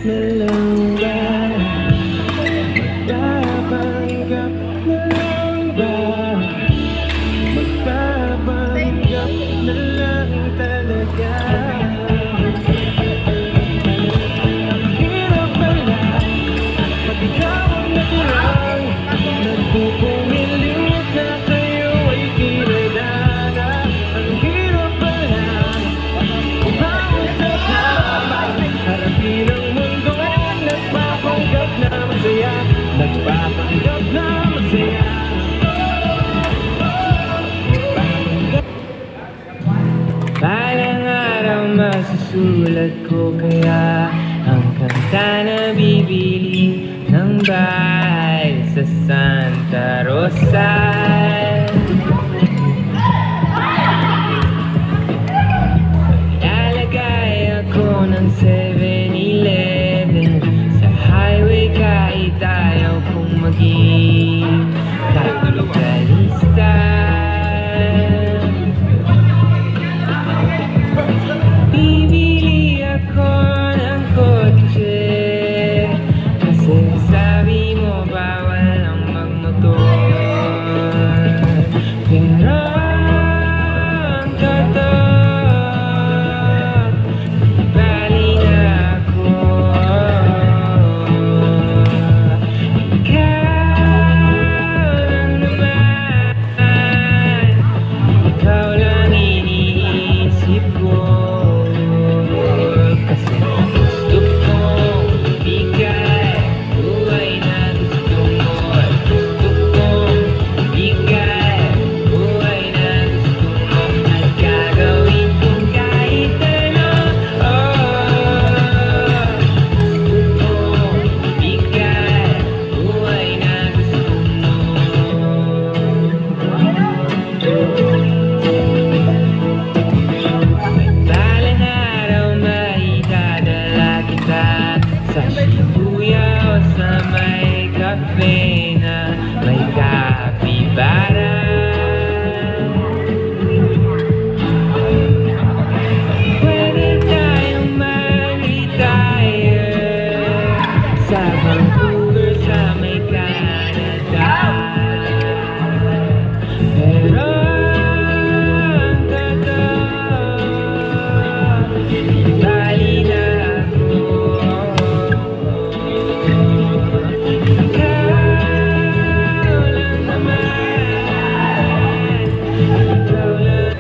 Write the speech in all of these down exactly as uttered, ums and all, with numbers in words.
na lang ba? Magpapanggap na lang ba? Magpapanggap na lang talaga. Ang hirap pala pag ikaw ang natirang nagpupumilit na kayo ay kinailangan. Ang hirap pala umausap na harapin ang mundong nagpapanggap na masaya. Nagpapanggap na masaya. Balang araw masusulat ko kaya ang kanta na bibili ng bahay sa Santa Rosa. Lalagay ako ng Seven-Eleven sa highway kahit ayaw kong maging kapitalista. Bibili ako ng kotse kasi sabi mo bawal ang magmotor. Pero ang totoo, bali na ako. Ikaw lang naman, ikaw lang iniisip ko. Kasi gusto kong ibigay buhay na gusto mo. Gusto kong ibigay buhay na gusto mo. At gagawin kong kahit ano. Oh, gusto kong ibigay buhay na gusto mo. Balang araw maidadala kita sa Shibuya o sa may cafe na may capybara. Pwede tayong mag-retire sa Vancouver, sa may Canada. Pero ang totoo, bali na ako. Ikaw lang naman, ikaw lang.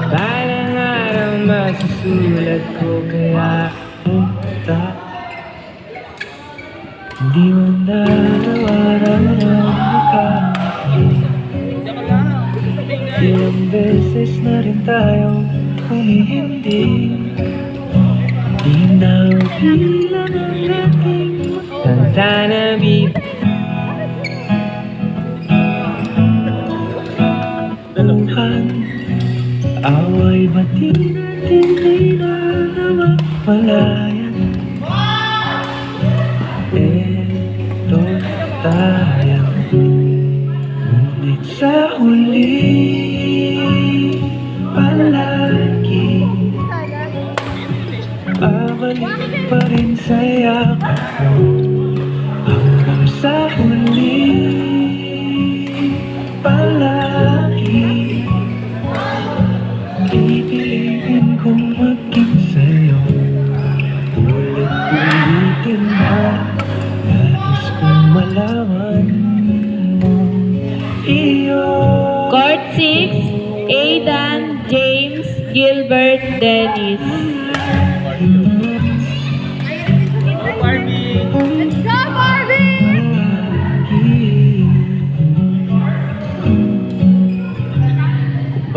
Balang araw masusulat ko kaya ang ta-, hindi man natawaran ng mukha. Ilang beses na rin tayong humihindi. Di na bilang ang ating tanda na bib- Bukan away, ba't di natin kailangan mapalayan? Eto tayo, ngunit sa huli palagi babalik pa rin sa yakap mo hanggang sa huli. Palagi pipiliin kong maging sa'yo. Ulit-ulitin na, nais kong malaman mo. Iyo. Court six, Aidan James Gilbert Dennis. Barbie! Let's go, Barbie!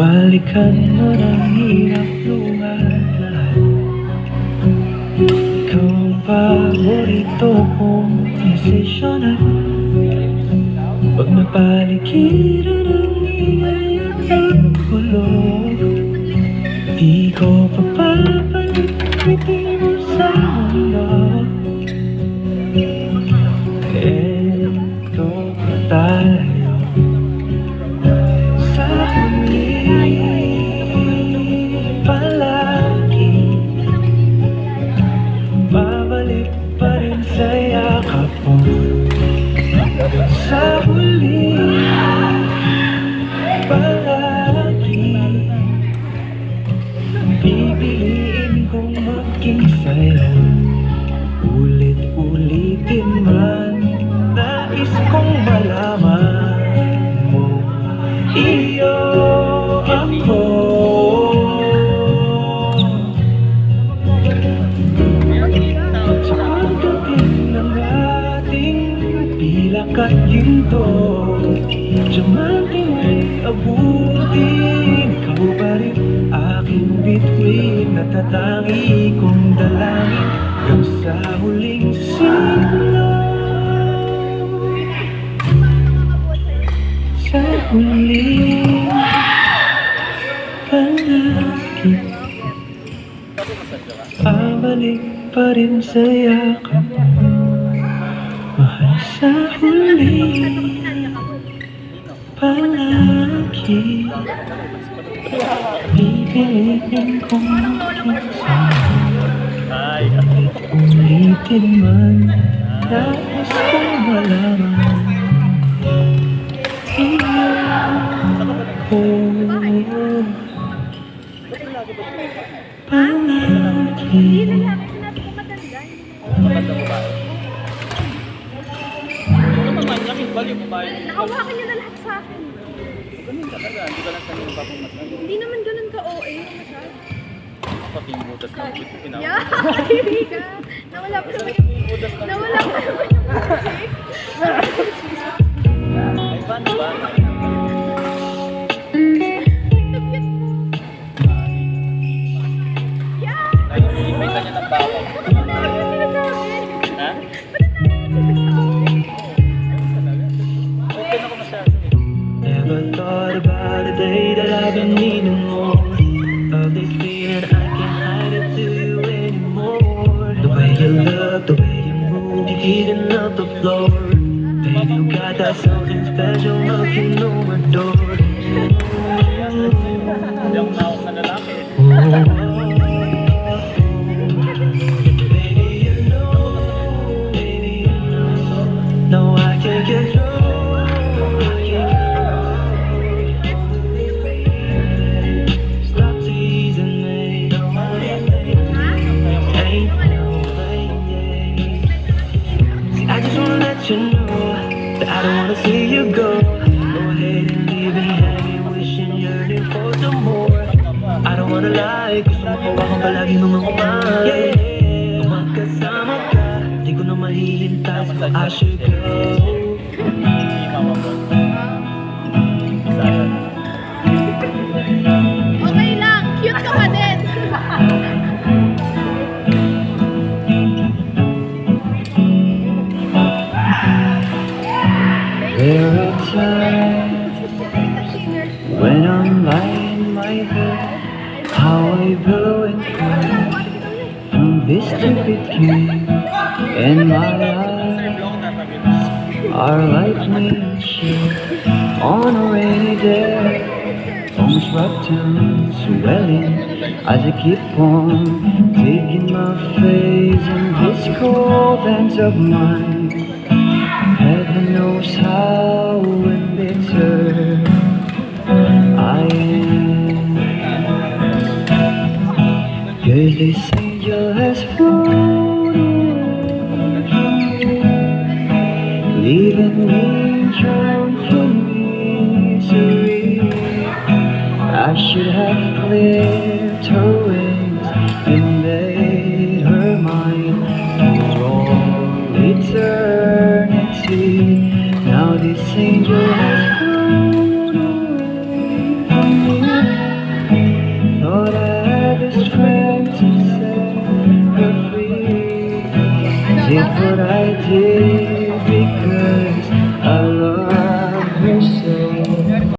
Balikan mo ng hirap luwag lahat. Ikaw ang paborito kong desisyonan. Pag napaligiran ng ingay at ng gulo, di ko papapalit mo sa mundo. Eto tayo sa huli. Ikaw pa rin aking bituin, natatangi kong dalangin hanggang sa huling siklaw. Sa huling panaginip, babalik pa rin sa yakap mo, mahal, sa huling panaginip. Pipiliin kong maging sa'yo. Ulit-ulitin man, nais kong malaman. Iyan ko palagi. Magandang babae. Ano naman yan? Yung baliw babae. Nahawakan niya na lahat sa akin. Ganun talaga. Hindi ka lang sanay magpapamassage. Hindi naman ganun ka O A yung massage. Pati yung butas ng puwit ko, pinawa. Yeah. Hindi ka. Nawala pa naman yung, nawala pa naman yung music. Ay, paano ba? Ang cute mo. Yeah. Nakikita niya ng bawang. Ano na yung sinasabi? Ha? Ano na yung sinasabi? Open ako masyado eh. Never thought about a day that I've been needing more of this feeling. I can't hide it to you anymore. The way you look, the way you move, you're eating up the floor. Baby, you got that something special, nothing no adore. Hindi ako tawag na lalaki. No, I can't control. Stop teasing me. Ain't no way. See, I just wanna let you know that I don't wanna see you go. Go ahead and leave me hanging, wishing, yearning for some more. I don't wanna lie, gusto mo hawakan palagi nung ako man. Magkasama ka, di ko na mahihintay, so I should go. Okay lang, cute ka pa din. There are times when I'm lying in my bed, how I blow and cry. From this to begin, and my eyes are like me on a rainy day. Bones rupture, swelling, as I keep on digging my face in this cold hands of mine. Heaven knows how embittered I am. 'Cause this angel has flown away from me, leaving me drunk in misery. I should have cleared her wings and made her mine for all eternity. Now this angel has flown away from me. Thought I had the strength to set her free. Did what I did